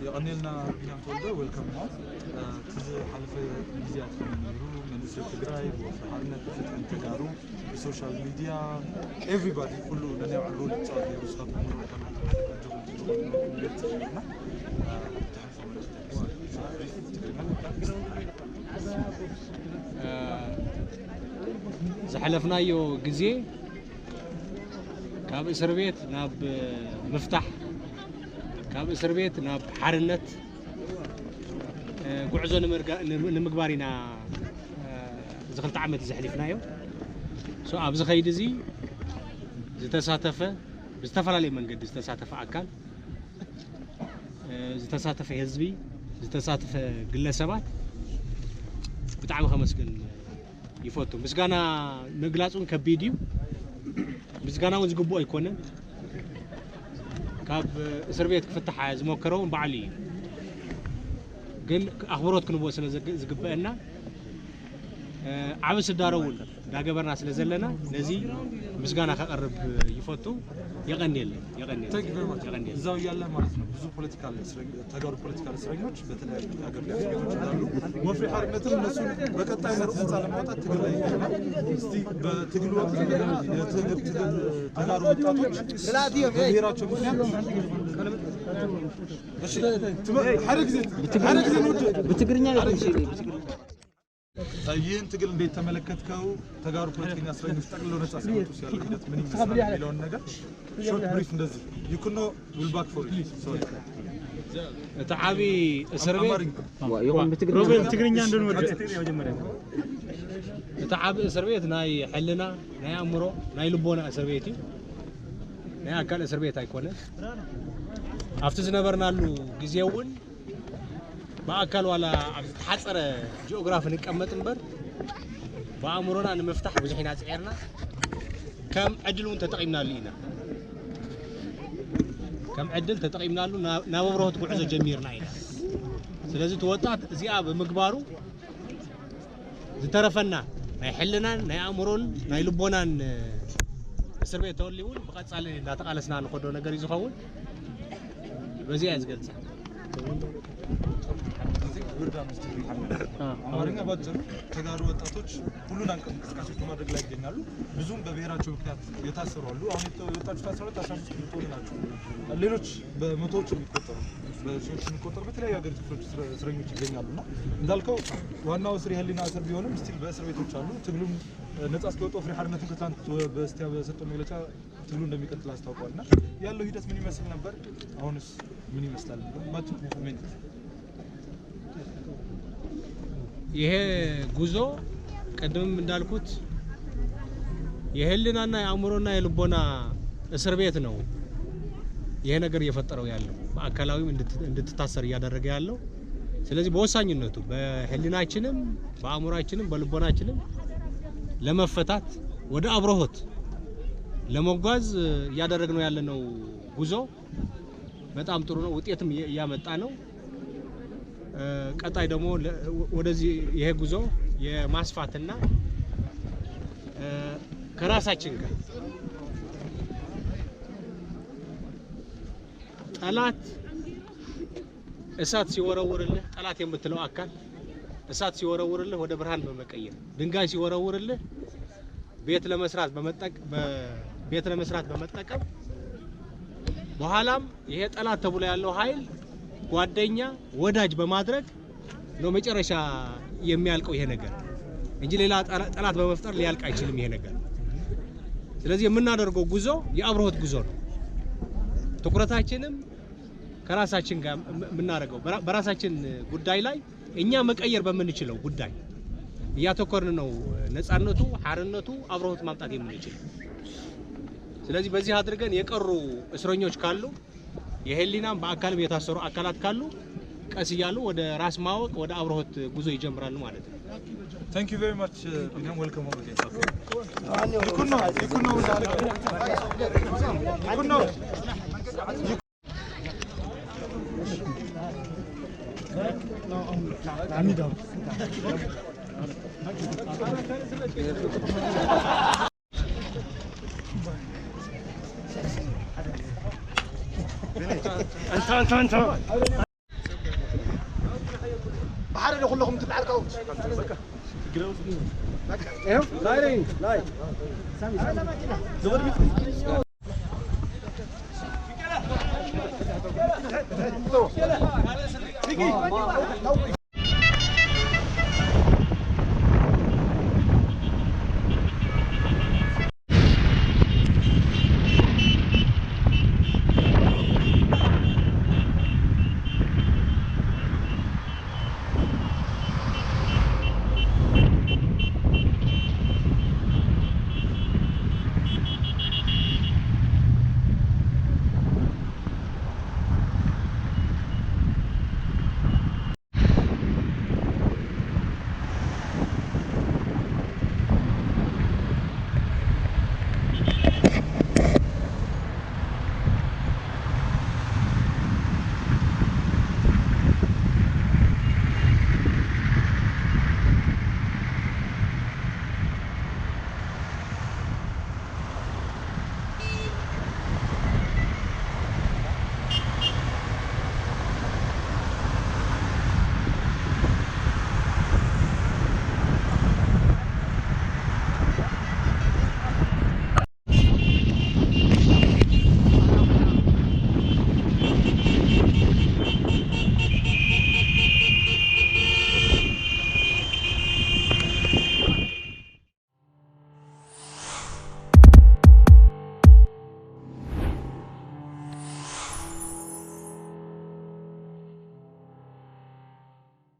يغني بنيام تولده welcome now ትዝሓለፈ ግዜያት ከመይ ነይሩ መንእሰይ ትግራይ ብወፍሪ ብፍትሕን ተጋሩ ብ social media everybody ኩሉ ነናይ ባዕሉ role ይፃወት ነይሩ። ንስኻትኩም ከመይ ጀሚርና ተሕልፎ መልእኽቲ brief ትግርኛ? ዝሓለፍናዮ ግዜ ካብ እስር ቤት ናብ ምፍታሕ፣ ካብ እስር ቤት ናብ ሓርነት ጉዕዞ ንምግባር ኢና እዚ 2 ዓመት ዘሕሊፍናዮ። ኣብዚ ከይዲ እዚ ዝተሳተፈ፣ ብዝተፈላለየ መንገዲ ዝተሳተፈ ኣካል፣ ዝተሳተፈ ህዝቢ፣ ዝተሳተፈ ግለሰባት ብጣዕሚ ከመስግን ይፈቱ። ምስጋና ምግላፁን ከቢድ እዩ፣ ምስጋና እውን ዝግብኦ ኣይኮነን። ካብ እስር ቤት ክፍታሕ ዝሞከረውን በዓል እዩ ግን ኣኽብሮት ክንቦ ስለ ዝግበአና ዓብ ስዳረውን እንዳገበርና ስለ ዘለና ነዚ ምስጋና ከቐርብ ይፈቱ። የቐኒየለን የቐኒየለን። Thank you very much። የቐኒየለን። እዛው እያለ ማለት ነው ብዙ political ተጋሩ political እስረኞች በተለያዩ ሀገር ላይ እስር ቤቶች እንዳሉ፣ ወፍሪ ሓርነትም እነሱን በቀጣይነት ነፃ ለማውጣት ትግል ላይ ይገኛል። እስቲ በትግሉ ወቅት የትግል ትግል ተጋሩ ወጣቶች በብሔራቸው ምክንያት እሺ ሓደ ጊዜ ሓደ ጊዜ ንውድእ። ብትግርኛ። ይህን ትግል እንዴት ተመለከትከው? ተጋሩ ፖለቲከኛ እስረኞች ጠቅልለው ነፃ እስኪወጡ ያለው ሂደት ምን ይመስላል የሚለውን ነገር short brief እንደዚህ ይኩኖ will back for you, sorry. እቲ ዓብዪ እስር ቤት አማርኛ። ይኹን ብትግርኛ። ትግርኛ እንድንወድ። እቲ ዓብዪ እስር ቤት ናይ ሕልና፣ ናይ ኣእምሮ፣ ናይ ልቦና እስር ቤት እዩ። ናይ ኣካል እስር ቤት ኣይኮነን። ኣብቲ ዝነበርናሉ ግዜ እውን ብኣካል ዋላ ኣብ ዝተሓፀረ ጂኦግራፊ ንቀመጥ እምበር ብኣእምሮና ንምፍታሕ ብዙሕ ኢና ፅዒርና። ከም ዕድል እውን ተጠቒምናሉ ኢና። ከም ዕድል ተጠቒምናሉ ናብ ኣብርሆት ጉዕዞ ጀሚርና ኢና። ስለዚ እቲ ወጣት እዚኣ ብምግባሩ ዝተረፈና ናይ ሕልናን ናይ ኣእምሮን ናይ ልቦናን እስር ቤት ተወሊ እውን ብቐፃሊ እናተቃለስና ንኸዶ ነገር እዩ ዝኸውን። በዚኣ እየ ዝገልፃ። ብርዳ አማርኛ ባጭሩ ተጋሩ ወጣቶች ሁሉን እንቅስቃሴዎች በማድረግ ላይ ይገኛሉ። ብዙም በብሔራቸው ምክንያት የታሰሩ አሉ። አሁን የወጣችሁት 12 13 የምትሆኑ ናቸው። ሌሎች በመቶዎች የሚቆጠሩ፣ በሺዎች የሚቆጠሩ በተለያዩ ሀገሪቱ ክፍሎች እስረኞች ይገኛሉ። እና እንዳልከው ዋናው እስር የህሊና እስር ቢሆንም still በእስር ቤቶች አሉ። ትግሉም ነጻ እስኪወጡ ወፍሪ ሓርነትን ከትላንት በስቲያ በሰጠው መግለጫ ትግሉ እንደሚቀጥል አስታውቋል። እና ያለው ሂደት ምን ይመስል ነበር? አሁንስ ምን ይመስላል? ባጭሩ minute። ይሄ ጉዞ ቅድምም እንዳልኩት የህሊናና የአእምሮና የልቦና እስር ቤት ነው። ይሄ ነገር እየፈጠረው ያለው በአካላዊም እንድትታሰር እያደረገ ያለው። ስለዚህ በወሳኝነቱ በህሊናችንም በአእምሮአችንም በልቦናችንም ለመፈታት ወደ አብርሆት ለመጓዝ እያደረግነው ያለነው ጉዞ በጣም ጥሩ ነው። ውጤትም እያመጣ ነው። ቀጣይ ደግሞ ወደዚህ ይሄ ጉዞ የማስፋትና ከራሳችን ጋር ጠላት እሳት ሲወረውርልህ፣ ጠላት የምትለው አካል እሳት ሲወረውርልህ ወደ ብርሃን በመቀየር፣ ድንጋይ ሲወረውርልህ ቤት ለመስራት በመጠቀም፣ በኋላም ይሄ ጠላት ተብሎ ያለው ኃይል ጓደኛ ወዳጅ በማድረግ ነው መጨረሻ የሚያልቀው ይሄ ነገር እንጂ ሌላ ጠላት በመፍጠር ሊያልቅ አይችልም ይሄ ነገር። ስለዚህ የምናደርገው ጉዞ የአብርሆት ጉዞ ነው። ትኩረታችንም ከራሳችን ጋር የምናደርገው በራሳችን ጉዳይ ላይ፣ እኛ መቀየር በምንችለው ጉዳይ እያተኮርን ነው። ነፃነቱ፣ ሓርነቱ፣ አብርሆት ማምጣት የምንችለው። ስለዚህ በዚህ አድርገን የቀሩ እስረኞች ካሉ፣ የህሊናም በአካልም የታሰሩ አካላት ካሉ ቀስ እያሉ ወደ ራስ ማወቅ፣ ወደ አብርሆት ጉዞ ይጀምራሉ ማለት ነው። Thank you very much, Binyam. Welcome home again. ይኩኖ ይኩኖ ይኩኖ። ብሓደ ኩለኹም ትልዓልካው።